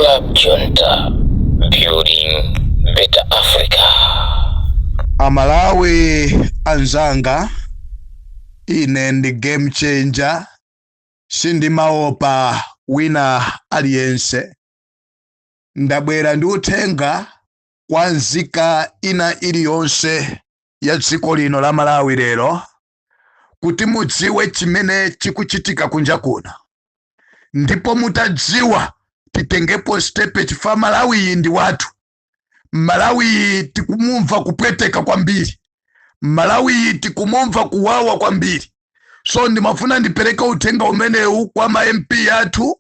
Club Junta, building better Africa. Amalawi anzanga, ine ndi game changer, sindimaopa wina aliyense. Ndabwera ndi uthenga kwa nzika ina iliyonse ya dziko lino la Malawi lero, kuti mudziwe chimene chikuchitika kunja kuno, ndipo mutadziwa titengepo step, chifukwa Malawi iyi ndi wathu. Malawi iyi tikumumva kupweteka kwambiri, Malawi iyi tikumumva kuwawa kwambiri. So ndimafuna ndipereke uthenga umenewu kwa ma MP athu,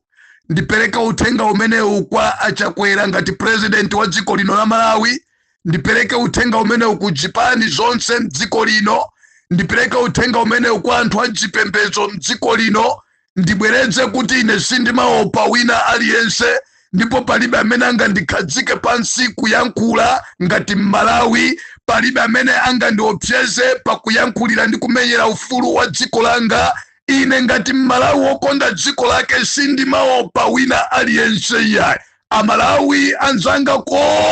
ndipereke uthenga umenewu kwa Achakwera ngati president wa dziko lino la Malawi, ndipereke uthenga umenewu ku zipani zonse mdziko lino, ndipereke uthenga umenewu kwa anthu achipembedzo mdziko lino. Ndibwereze kuti ine sindimaopa wina aliyense, ndipo palibe amene angandikhazike pansi kuyankhula ngati Mmalawi, palibe amene angandiopseze pakuyankhulira ndi kumenyera ufulu wa dziko langa. Ine ngati Mmalawi wokonda dziko lake sindimaopa wina aliyense iyayi. Amalawi anzanga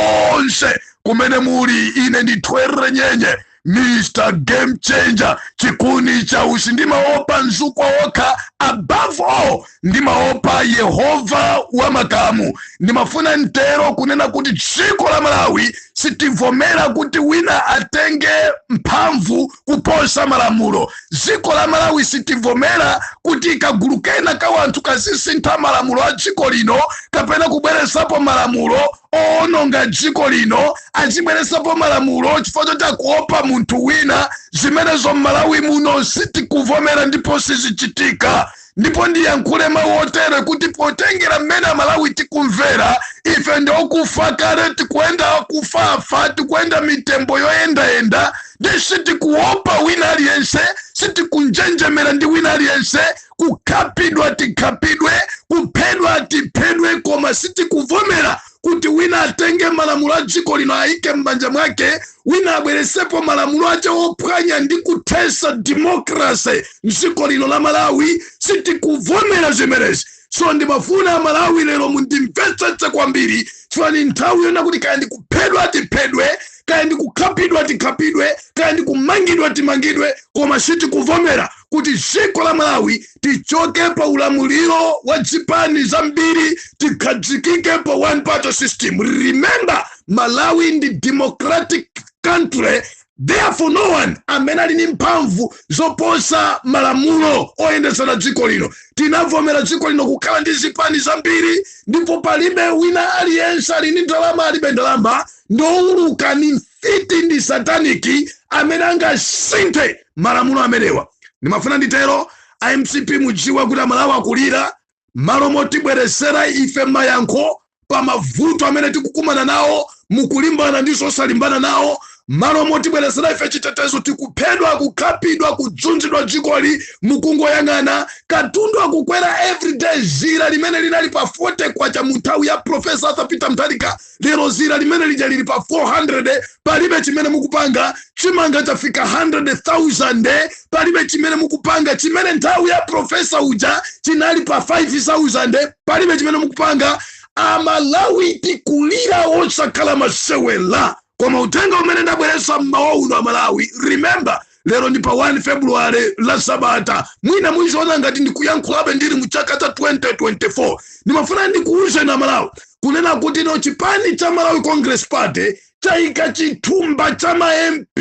konse kumene muli, ine ndithwerere nyenye, Mr Game Changer, chikuni chausi. Ndimaopa mzukwa wokha, above all ndimaopa Yehova wamakamu. Ndimafuna mtero kunena kuti dziko la Malawi sitivomera kuti wina atenge mphamvu kuposa malamulo. Dziko la Malawi sitivomera kuti kagulu kena ka wanthu kazisintha malamulo a dziko lino, kapena kubweresapo malamulo owononga dziko lino, azibweresapo malamulo chifukwa choti akuopa munthu wina. Zimenezo m'Malawi muno sitikuvomera ndipo sizichitika. Ndipo ndiyankhule mawu otere kuti potengera mmene Amalawi tikumvera, ife ndi okufa kale, tikuyenda kufafa, tikuyenda mitembo yoyendayenda, ndi sitikuopa wina aliyense, sitikunjenjemera ndi wina aliyense. Kukhapidwa tikhapidwe, kuphedwa tiphedwe, koma sitikuvomera kuti wina atenge malamulo a dziko lino ayike m'manja mwake, wina abweresepo malamulo ache ophwanya ndi kuthesa democracy mdziko lino la Malawi. Sitikuvomera zimenezi. So ndimafuna Malawi lero mundimvetsetse kwambiri, chifukwa ni nthawi yona kuti kaya ndikuphedwa tiphedwe, kaya ndikukhapidwa tikhapidwe, kaya ndikumangidwa timangidwe, koma sitikuvomera kuti dziko la Malawi tichoke pa ulamuliro wa zipani zambiri, tikhazikike pa one party system. Remember, Malawi ndi democratic country, therefore no one amene ali ndi mphamvu zoposa malamulo oyendetsera dziko lino. Tinavomera dziko lino kukhala ndi zipani zambiri, ndipo palibe wina aliyense ali ndi ndalama, alibe ndalama, ndowuluka, ni mfiti, ndi satanic amene angasinthe malamulo amenewa. Ndimafuna nditero. IMCP, mudziwe kuti Amalawi akulira. Malo motibweresera ife mayankho pa mavuto amene tikukumana nawo, mukulimbana ndi zosalimbana nawo. Malo motibweresera ife chitetezo, tikuphedwa, kukhapidwa, kudzunzidwa dzikoli mukungoyang'ana. Katundu akukwera everyday. Zira limene linali pa 40 kwacha mu nthawi ya Professor Arthur Peter Mutharika, lero zira limene lija lili pa 400. Palibe chimene mukupanga. Chimanga chafika 100,000, palibe chimene mukupanga. Chimene nthawi ya professor uja chinali pa 5000, palibe chimene mukupanga. Amalawi tikulira osakhala masewela. Koma uthenga umene ndabweretsa mmawa uno, Amalawi, remember, lero ndi pa 1 February la Sabata. Mwina muizoona ngati ndikuyankhulabe ndili mu chaka cha 2024. Ndimafuna ndikuwuzeni Amalawi kunena kuti no, chipani cha Malawi Congress Party chayika chithumba cha ma MP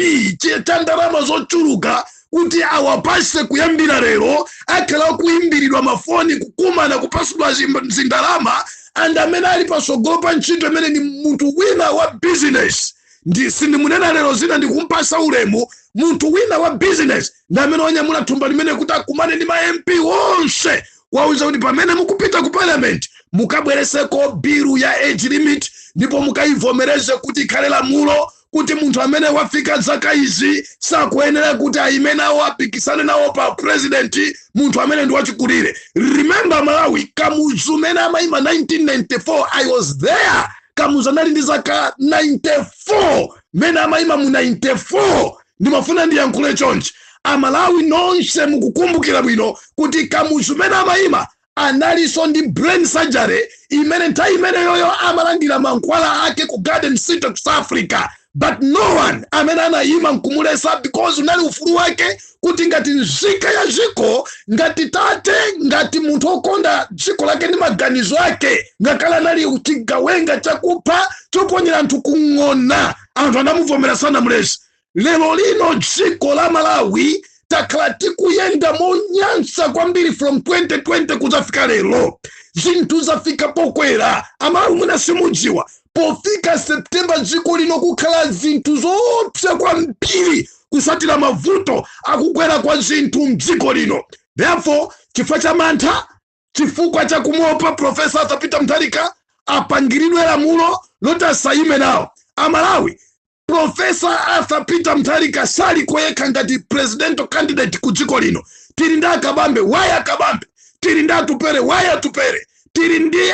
cha ndalama zochuluka kuti awapase. Kuyambira lero akhala akuimbiridwa mafoni, kukumana, kupasidwa zindalama. And amene ali pasogolo pa ntchito imene ni munthu wina wa business, ndi sindimunena lero zina, ndikumpasa ulemu. Munthu wina wa business ndi amene wanyamula thumba limene kuti akumane ndi ma MP onse, wauza kuti pamene mukupita ku parliament mukabwereseko bill ya age limit, ndipo mukayivomereze kuti ikhale lamulo kuti munthu amene wafika zaka izi sakuyenera kuti ayime nawo, apikisane nawo pa president, munthu amene ndi wachikulire. Remember Malawi, Kamuzu mene amayima 1994, I was there. Kamuzu anali ndi zaka 94 mene amayima mu 94. Ndimafuna ndiyankhule chonchi, Amalawi nonse mukukumbukira bwino kuti Kamuzu mene amayima Analinso ndi brain surgery imene nthawi imeneyoyo amalandira mankhwala ake ku Garden City ku South Africa, but no one amene anayima nkumulesa, because unali ufulu wake kuti ngati nzika ya dziko, ngati tate, ngati munthu okonda dziko lake ndi maganizo ake. Ngakhale anali chigawenga chakupha, choponyera anthu kung'ona, anthu anamuvomera, sanamulesi. Lero lino dziko la Malawi takhala tikuyenda monyansa kwambiri from 2020 kudzafika lero. Zinthu zafika pokwera. Amalawi, mwina simudziwa, pofika September dziko lino kukhala zinthu zoopsa kwambiri kusatira mavuto akukwera kwa zinthu mdziko lino. Therefore, chifukwa cha mantha, chifukwa cha kumuopa Professor Arthur Peter Mutharika, apangiridwe lamulo loti asayime nawo. Amalawi, Professor Arthur Peter Mutharika sali koyekha ngati presidential candidate ku dziko lino. Tili ndi Akabambe. Why Akabambe? Tili ndi Atupere. Why Atupere? Tili ndi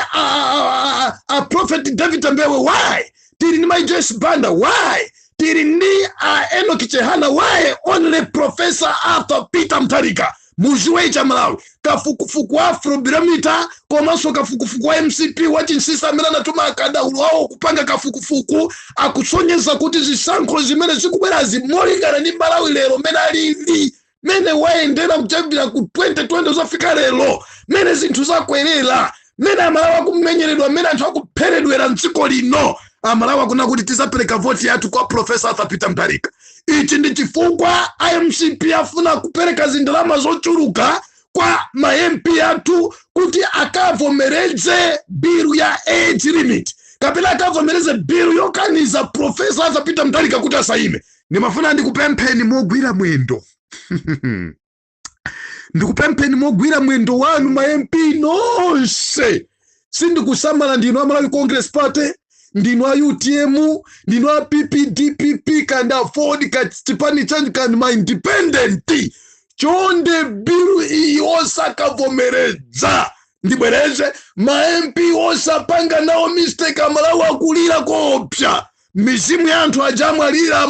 a Prophet David Mbewe. Why? Tili ndi Mai Joyce Banda. Why? Tili ndi a Enoch Chihana. Why only Professor Arthur Peter Mutharika? Muziwe cha Malawi, kafukufuku wa Afrobarometer komanso kafukufuku wa MCP wa chinsisa amene anatuma akadaulo awo kupanga kafukufuku akusonyeza kuti zisankho zimene zikubwerazi, molingana ndi Malawi lero mene alili, mene wayendera kuchambira ku 2020 zafika lero, mene zinthu zakwerera, mene Amalawi akumenyeredwa, mene anthu akupheredwera mdziko lino, Amalawi akuna kuti tizapereka voti yathu kwa Professor Arthur Peter Mutharika. Ichi ndi chifukwa iMCP afuna kupereka zindalama zochuluka kwa ma MP athu kuti akavomereze bill ya age limit kapena akavomereze bill yokaniza Professor Arthur Peter Mutharika kuti asayime. Ndimafuna ndikupempheni mogwira mwendo, ndikupempheni mogwira mwendo wanu, ma MP nonse. Sindikusamala ndinu a Malawi Congress Party, ndinu a UTM, ndinu a PPDPP, kandi AFORD, ka chipani chanji, kandi ma independent, chonde, bill iyi osakavomereza. Ndibwereze, ma MP osapanga nawo mistake. Amalawi akulira koopsa. Mizimu ya anthu aja amwalira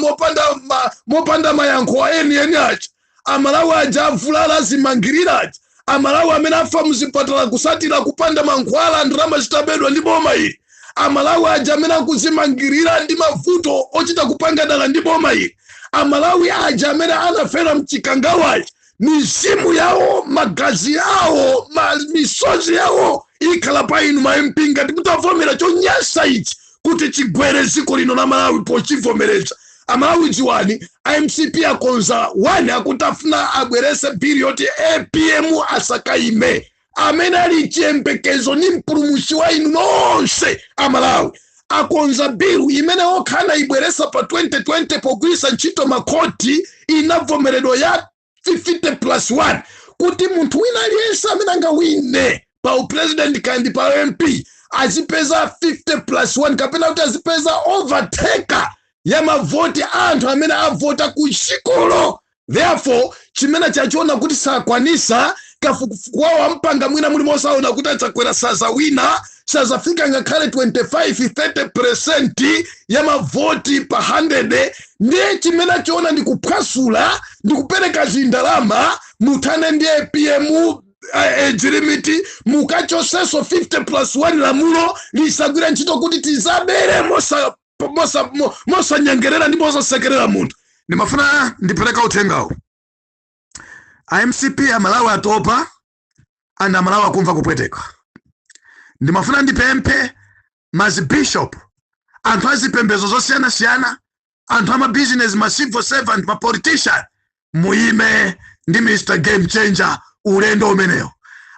mopanda mayankho enieni aja, Amalawi aja avulala azimangirira aja, Amalawi amene afa muzipatala kusatira kupanda mankhwala, ndalama zitabedwa ndi boma ili, Amalawi aja amene akuzimangirira ndi mavuto ochita kupanga dala ndi boma ili, Amalawi aja amene anafera mchikangawaji, mizimu yawo, magazi awo, misozi yawo ikhala pa inu ma MP ngati mutavomera chonyansa ichi kuti chigwere dziko lino la Malawi pochivomereza. Amalawi, dziwani, iMCP akonza 1 akuti afuna abwerese bill yoti APM asakaime, amene ali chiyembekezo ni mpulumutsi wa inu nonse Amalawi. Akonza bill imene okha anayibweresa pa 2020 pogwiritsa ntchito makhoti, inavomeredwa, ya 50 plus 1, kuti munthu wina aliyense amene angawine pa upresident kandi pa MP azipeza 50 plus 1, kapena kuti azipeza overtaker ya mavoti a anthu amene avota ku chikolo. Therefore, chimene chachiona kuti sakwanisa, kafukufuku wawo ampanga mwina muli mosaona kuti achakwera sazawina, sazafika ngakhale 25 30% ya mavoti pa 100. Ndiye chimene achiona ndi kuphwasula ndi kupereka zindalama muthane ndi APM, age limit, mukachosenso 50 plus 1, lamulo lisagwira ntchito kuti tizabere mosanyengerera ndi mosasekerera munthu. Ndimafuna ndipereka uthengawo. IMCP, Amalawi atopa and Amalawi akumva kupweteka. Ndimafuna ndipemphe mazibishop, anthu azipembedzo zosiyanasiyana, anthu amabizinesi, ma civil servant, ma politician, muyime ndi Mr Game Changer ulendo umenewo,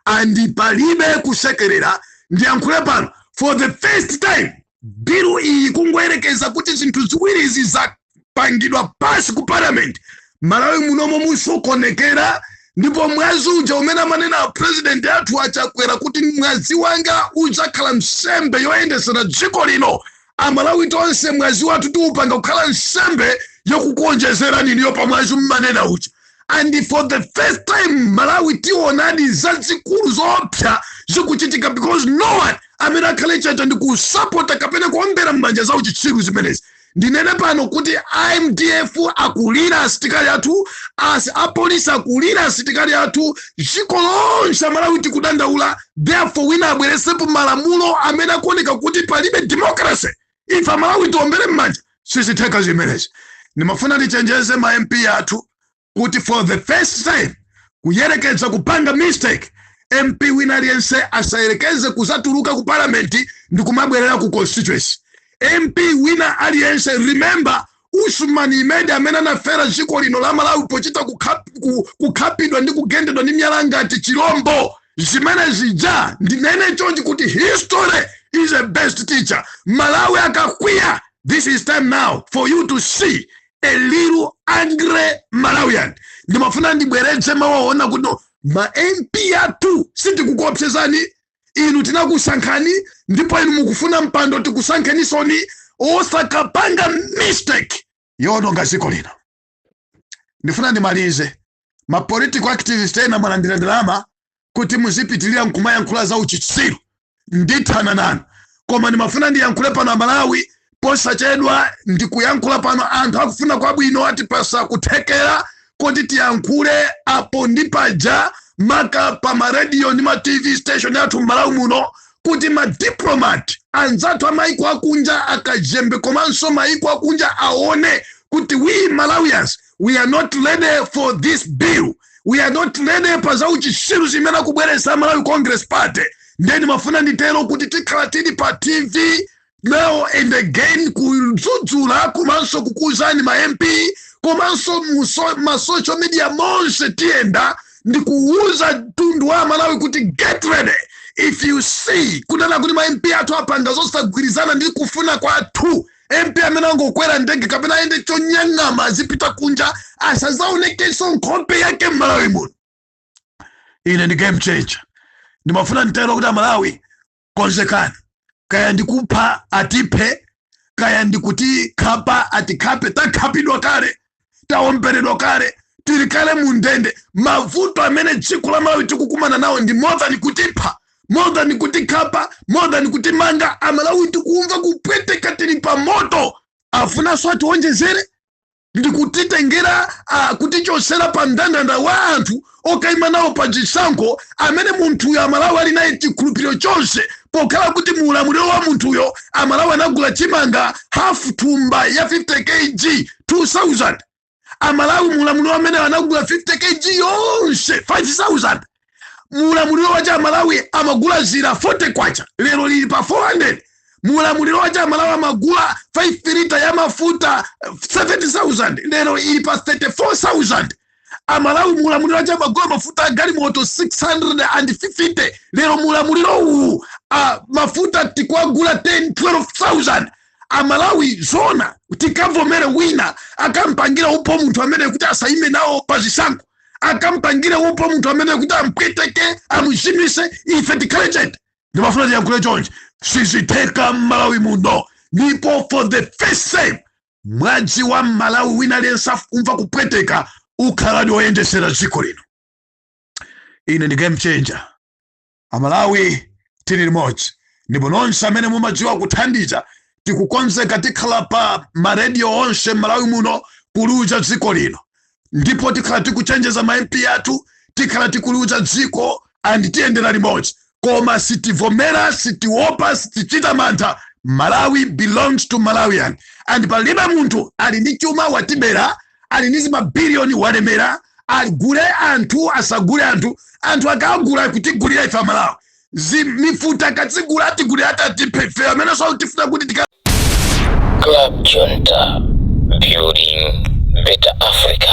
and palibe kusekerera. Ndiyankhule pano, for the first time bill iyi kungoyerekeza kuti zinthu ziwiri izi zapangidwa pasi ku parliament, Malawi munomo musokonekera. Ndipo mwazi uja umene amanena president athu Achakwera kuti mwazi wanga udzakhala nsembe yoyendesera dziko lino, Amalawi tonse mwazi wathu tiupanga kukhala nsembe yokukonjezera niniyo pa mwazi mmanena uja. And for the first time Malawi tionadi zazikulu zoopsa zikuchitika, because no one amene akhale chacha ndi kusapota kapena kuombera m'manja za uchitsiru zimenezi. Ndinene pano kuti MDF akulira, asitikali athu, apolisi akulira, asitikali athu, dziko lonse Amalawi tikudandaula. Therefore, wina abweresepo malamulo amene akuoneka kuti palibe democracy, ife Amalawi tiombere m'manja? Sizitheka zimenezi. Ndimafuna ndichenjeze ma MP athu kuti for the first time kuyerekeza kupanga mistake, MP wina aliyense asayerekeze kuzatuluka ku parliament ndi kumabwerera ku constituency. MP wina aliyense, remember Usman Imedi amene anafera dziko lino la Malawi pochita kukhapidwa ndi kugendedwa ndi miyala ngati chilombo. Zimene zija, ndinene chonchi kuti history is a best teacher. Malawi akakwiya, this is time now for you to see a little angry Malawian. Ndimafuna ndibweretse mawaona kuti no, ma MP athu, sitikukuopsezani inu, tinakusankhani ndipo inu mukufuna mpando, tikusankhenisoni. Osakapanga mistake yononga dziko lino. Ndifuna ndimalize. Ma political activist ena mwalandira ndalama kuti muzipitirira nkumayankhula za uchitsiru, ndithana nanu. Koma ndimafuna ndiyankhule pano Amalawi, posachedwa ndikuyankhula pano, anthu akufuna kwabwino atipasa kuthekera kuti tiyankhule apo ndi paja, maka pa marediyo ndi ma TV station athu m'Malawi muno, kuti ma diplomat anzathu amaiko akunja akajembe komanso maiko akunja aone kuti we Malawians, we are not ready for this bill, we are not ready pa za uchitsiru zimene akubweretsa Malawi Congress Party. Ndiye ndimafuna nditero kuti tikhala tili pa TV now and again kudzudzula komanso kukuzani ma MP, komanso ma social media monse tiyenda ndikuuza mtundu wa Malawi kuti get ready. If you see kunena kuti ma MP athu apanga zosagwirizana ndi kufuna kwathu, MP amene angokwera ndege kapena ayende chonyang'ama azipita kunja, asazaonekenso nkhope yake m'Malawi muno. Ine ndi Game Changer. Ndimafuna nditero kuti Amalawi, konzekani. Kaya ndikupha atiphe, kaya ndikuti khapa atikhape, takhapidwa kale, taomberedwa kale, tili kale mu ndende. Mavuto amene dziko la Malawi tikukumana nawo ndi more than kutipha, more than kutikhapa, more than kutimanga. Amalawi tikumva kupweteka, tili pa moto. Afunanso atiwonjezere ndikutitengera kutichosera pa mndandanda wa anthu okayima nawo pa chisankho, amene munthuyo Amalawi ali naye chikhulupiriro chonse, pokhala kuti muulamuliro wa munthuyo Amalawi anagula chimanga half thumba ya 50 kg 2000. Amalawi muulamuliro amene anagula 50 kg yonse 5000. Muulamuliro wache Amalawi amagula zira 40 kwacha, lero lili pa 400. Muulamuliro wache Amalawi amagula 5 lita ya mafuta 70,000, lero ili pa 34,000. Amalawi muulamuliro wache amagula mafuta agalimoto 650, lero muulamuliro uwu mafuta tikuagula 10 12,000. Amalawi, zona tikavomere wina akampangira upo munthu amene kuti asaime nawo pa zisankho, akampangire upo munthu amene kuti ampweteke, amuzimise, ife tikhale chete? Ndimafuna tiyankhule chonchi: sizitheka m'Malawi muno. Ndipo for the first time, mwadzi wa Mmalawi wina aliyense akumva kupweteka ukhaladi woyendesera dziko lino. Ine ndi Game Changer. Amalawi, tili limodzi, ndipo nonse amene mumadziwa kuthandiza, tikukonzeka. Tikhala pa marediyo onse m'Malawi muno kuluza dziko lino, ndipo tikhala tikuchenjeza ma MP athu, tikhala tikuluza dziko and tiyendera limodzi. Koma sitivomera, sitiopa, sitichita mantha. Malawi belongs to Malawian, and palibe munthu ali ndi chuma watibera, ali ndi zimabiliyoni walemera, agule anthu asagule anthu, anthu akagula kutigulira ife Amalawi. Mifuta akadzigula, atigulira atatiphe ife amene so tifuna kuti tika Club Junta, building better Africa.